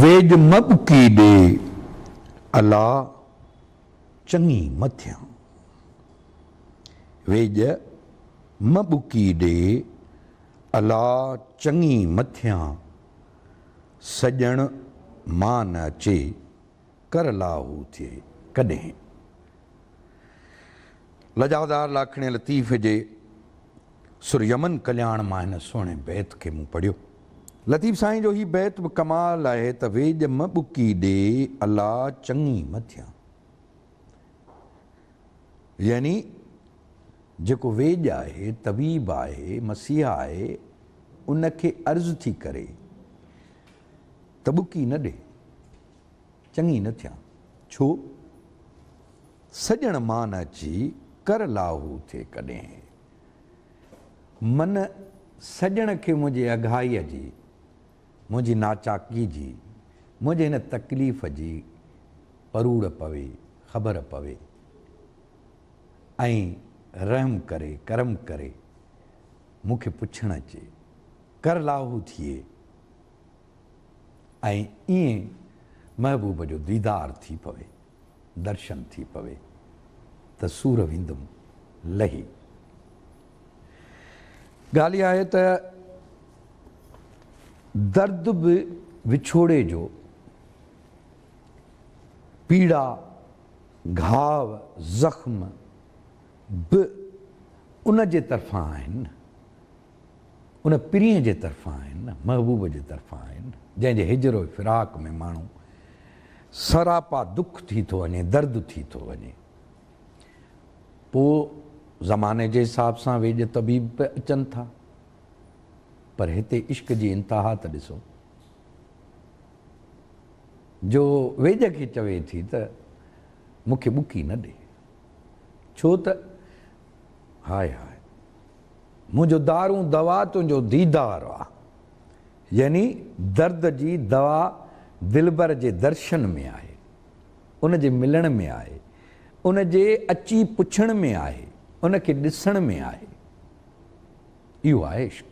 ويڄ م ٻڪي ڏي، الا چڱي م ٿيان. ويڄ م ٻڪي ڏي، الا چڱي م ٿيان. سڄڻ مان نه اچي، ڪر لاهو ٿئي ڪڏهن. لڄادار لاکڻي لطيف جي سر يمن ڪلياڻ مان هن سهڻي بيت کي مون پڙهيو. لطيف سائين جو هي بيت به ڪمال آهي ته ويڄ م ٻڪي ڏي، الا چڱي م ٿيان. يعني جيڪو ويڄ آهي، طبيب آهي، مسيحا آهي، ان کي عرض ٿي ڪري ته ٻڪي نه ڏي، چڱي نه ٿيان. ڇو؟ سڄڻ مان نه اچي، ڪر لاهو ٿئي ڪڏهن. من سڄڻ کي منهنجي اگهائيء جي، منهنجي ناچاڪي جي، منهنجي هن تڪليف جي پروڙ پوي، خبر پوي ۽ رحم ڪري، ڪرم ڪري، مون کي پڇڻ اچي، ڪر لاهو ٿئي ۽ ائين محبوب جو ديدار ٿي پوي. درشن ٿي پوي ته سور ويندم لهي. ڳالهه اها آهي ته درد به وڇوڙي جو، پيڙا، گهاء، زخم به ان جي طرفان آهن نه. ان پرينء جي طرفان آهن نه، محبوب جي طرفان آهن نه، جنهن جي هجر و فراق ۾ ماڻهو سراپا دک ٿي ٿو وڃي، درد ٿي ٿو وڃي. پوء زماني جي حساب سان ويڄ طبيب به اچن ٿا، پر هتي عشق جي انتها ته ڏسو، جو ويڄ کي چوي ٿي ته مون کي ٻڪي نه ڏي، ڇو ته هاء هاء! منهنجو دارون دوا تنهنجو ديدار آ. يعني درد جي دوا دلبر جي درشن ۾ آهي، ان جي ملڻ ۾ آهي، ان جي اچي پڇڻ ۾ آهي، ان کي ڏسڻ ۾ آهي. اهو آهي عشق.